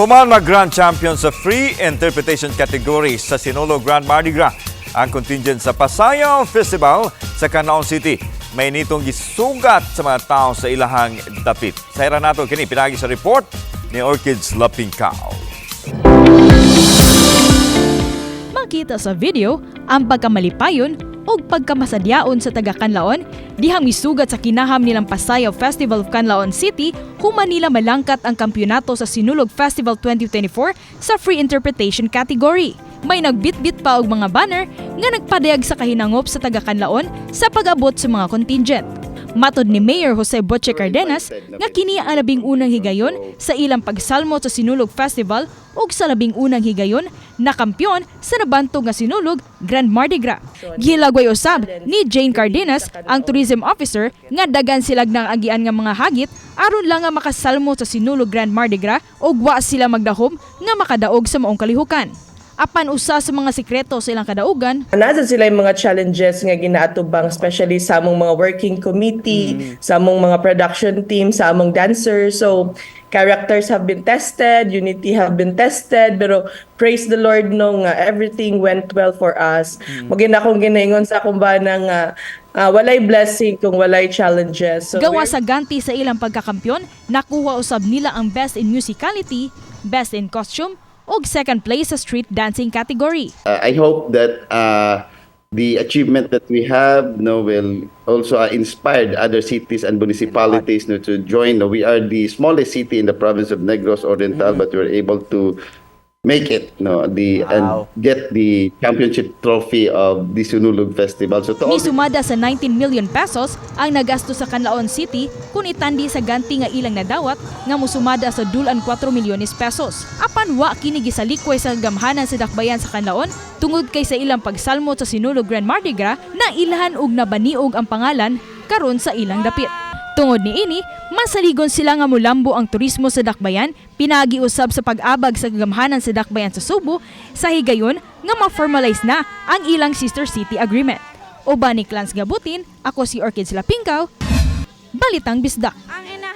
Human mag-Grand Champion sa Free Interpretation category sa Sinulog Grand Mardi Gras ang contingent sa Pasayaw Festival sa Canlaon City. May nitong gisugat sa mga tao sa ilahang dapit. Sa nato kini pinagi sa report ni Orchids Lapingkao. Makita sa video ang pagkamalipayon ug pagkamasadyaon sa taga Canlaon dihang misugat sa kinaham nilang Pasayaw Festival of Canlaon City human nila malangkat ang kampyonato sa Sinulog Festival 2024 sa Free Interpretation category. May nagbitbit pa og mga banner nga nagpadayag sa kahinangop sa taga Canlaon sa pag-abot sa mga contingent. Matod ni Mayor Jose Butchie Cardenas nga kini ang 11 higayon sa ilang pagsalmo sa Sinulog Festival ug sa 11 higayon na kampiyon sa nabantog nga Sinulog Grand Mardi Gras. Gihilagway usab ni Jane Cardenas, ang tourism officer, nga dagan silag ng agian nga mga hagit aron lang nga makasalmo sa Sinulog Grand Mardi Gras ug wa sila magdahom nga makadaog sa maong kalihukan. Apan usa sa mga sikreto sa ilang kadaugan Nasa sila yung mga challenges nga ginaatubang, especially sa among mga working committee, sa among mga production team, sa among dancers. So characters have been tested, unity have been tested, pero praise the Lord no nga everything went well for us. Mao gyud akong ginaingon sa akong bana nga walay blessing kung walay challenges. So Gawa sa ganti sa ilang pagkakampyon, nakuha usab nila ang Best in Musicality, Best in Costume, ug second place sa Street Dancing category. I hope that the achievement that we have, no, will also inspire other cities and municipalities, no, to join. No, we are the smallest city in the province of Negros Oriental, but we were able to make it, no, the and get the championship trophy of the Sinulog Festival. So to all the Misumada sa ₱19 million ang nagasto sa Canlaon City kung itandi sa ganti nga ilang nadawat nga musumada sa dulan 4 milyones pesos. Apan wa kini gisalikway sa gamhanan sa dakbayan sa Canlaon tungod kay sa ilang pagsalmo sa Sinulog Grand Mardi Gras na ilahan og nabaniog ang pangalan karon sa ilang dapit. Tungod niini, masaligon sila nga mulambo ang turismo sa dakbayan pinaagi usab sa pag-abag sa kagamhanan sa dakbayan sa Sugbo sa higayon nga ma-formalize na ang ilang sister city agreement. Uban ni Clans Gabutin, ako si Orchids Lapingkaw, Balitang Bisdak.